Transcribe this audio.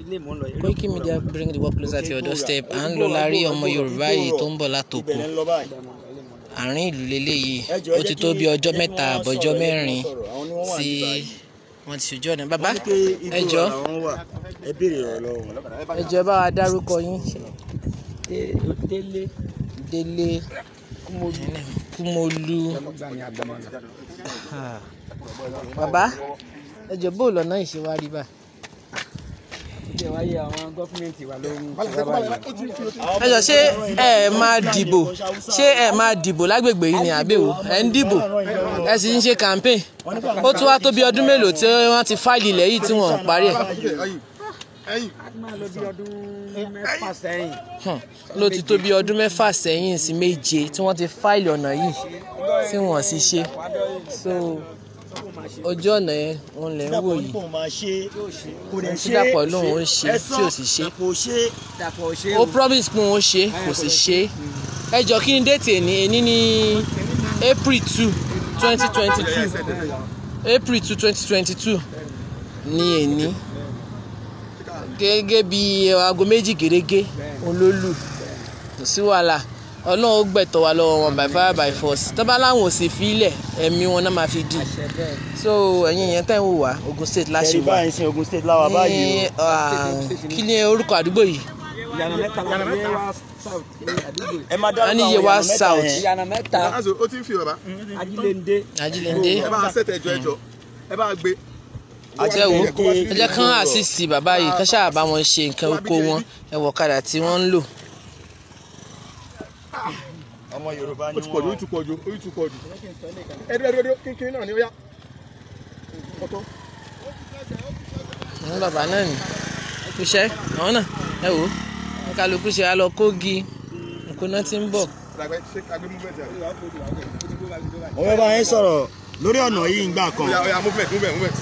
Ilé mò ń lọ. Koiki Media bring the work closer to your doorstep. À ń lọ lárí ọmọ Yorùbá yìí tó ń bọ̀ látòkù. Ibẹ̀ lẹ́ ń lọ báyìí. Àárín ìlú leléyìí. Ẹ jọ̀ọ́, Ó ẹ ti jẹ́ tó kí bí ọjọ́ ẹ jẹ́ kí mẹ́ta wọ́n àbọ̀jọ́ sọ̀rọ̀, ẹ jẹ́ kí mẹ́rin wọ́n sọ̀rọ̀. Àwọn ni wọ́n wà tí níbí báyìí. wọ́n ti ṣojú ọ̀nà. Bàbá, Wọ́n ní pé ẹ igbó jọ̀ọ́, làwọn wà. Ẹ béèrè ọ̀rọ̀ lọ́wọ́ wọn. ẹ jọ̀ọ́, ẹ bá wa dárúkọ yín. Délé. Délé Kúmọlú. Ah. Bàbá, ẹ jọ̀ọ́, bó lọ́nà ìṣe wá rí báyìí? Ṣé wáyé àwọn gọ́fìmẹ̀ntì wa ló ń ṣe wá báyìí? Ẹ jọ̀ọ́, ṣé ẹ máa dìbò, ṣé ẹ máa dìbò lágbègbè yìí ni àbẹ̀wò? Ẹ ń dìbò, ẹ sì ń ṣe campaign. Ó tún wá tó bí ọdún mélòó tí wọ́n ti fáìlì ilẹ̀ yìí tí wọ́n ò parí ẹ̀? A ti máa lọ bí ọdún 6 sẹ́yìn. Ló ti tó bí ọdún 6 sẹ́yìn sí 7 tí wọ́n ti fáìlì ọ̀nà yìí tí wọ́n sì ṣe. So ojú ọ̀nà yẹn òun lẹ̀ ń wò Dàpọ̀ ní yìí. kò máa ṣe, kò dẹ̀ Tí ṣe. Dàpọ̀ lóun ó ṣe Ẹ tí sọ, ò sì ṣe. Dàpọ̀ ò ṣe. Dàpọ̀ ò ṣe Ó o. promise pé òun ó ṣe, kò sì ṣe. Ẹ jọ, kí ni date èní? Èní ní April 2, 2022. April 2, 2022 ní èní, gẹ́gẹ́ bí aago 2 gèrègé òun ló lù. Kò sí wàhálà, Ọlọ́run ó gbẹ̀tọ̀ wa lọ́wọ́ wọn by fire by force. Tọ́ba láwọn ò sì fi ilẹ̀, ẹ̀mí wọn náà máa fi dì. Àṣẹ bẹ́ẹ̀. So ẹ̀yin yẹn tẹ́ ń wò wá, Ogun State láṣẹ Ṣẹ̀rí wà báyìí sí Ogun State láwa báyìí ní o. kí ni orúkọ àdúgbò yìí? Ìyànà mẹ́ta la fi Yewa South ní àdúgbò yìí. Ẹ máa A dárúkọ ní àwọn Yewa ìyànà mẹ́ta South. yẹn. Ìyànà mẹ́ta. Ó ti ń fi bàbá. Ajíléndé. Ajíléndé. Ẹ bá ṣètò, ẹjọ, ẹjọ, ẹ bá gbé. Ẹ wo, ẹ jẹ́ kán àṣìṣì bàbá yìí, kán ṣáà bá wọn ṣe nǹkan oko wọn. Ẹ wọ̀ ọ̀kadà tí wọ́n ń lò. Ọmọ Yorùbá Ó ni ti pọ̀jù, ó wọ́n. ti pọ̀jù, ó ti pọ̀jù. Ẹ dúró, dúró, kínkín náà ni ó yá. Ọ̀tọ̀. Àwọn bàbá náà ní iṣẹ́ àwọn náà. Ẹ wò ó, kálukú ṣe á lọ kógi nǹkan náà ti ń bọ̀. Àgbẹ̀ ṣe àgbẹ̀ movement yà. Mo fẹ́ bá yín sọ̀rọ̀ lórí ọ̀nà yìí ńgbà kan. Ó yá, ó yá, movement, movement, movement.